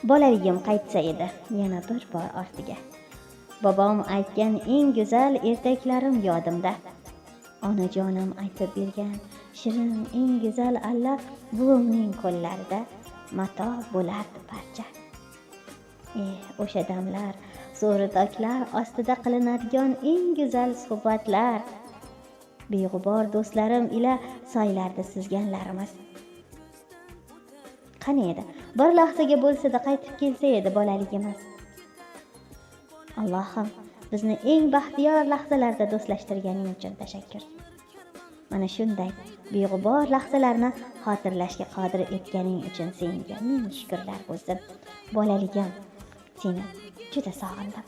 Bolaligim qaytsa edi yana bir bor ortiga. Bobom aytgan eng go'zal ertaklarim yodimda. Onajonim aytib bergan shirin eng go'zal alla buvimning qo'llarida mato bo'lardi parcha. O'sha damlar, so'ritoklar ostida qilinadigan eng go'zal suhbatlar, beg'ubor do'stlarim ila soylarda suzganlarimiz. Qani edi, bir lahzaga bo'lsa-da qaytib kelsa edi bolaligimiz. Allohim, bizni eng baxtiyor lahzalarda do'stlashtirganing uchun tashakkur. Mana shunday beg'ubor lahzalarni xotirlashga qodir etganing uchun senga ming shukrlar bo'lsin. Bolaligim, seni juda sog'indim.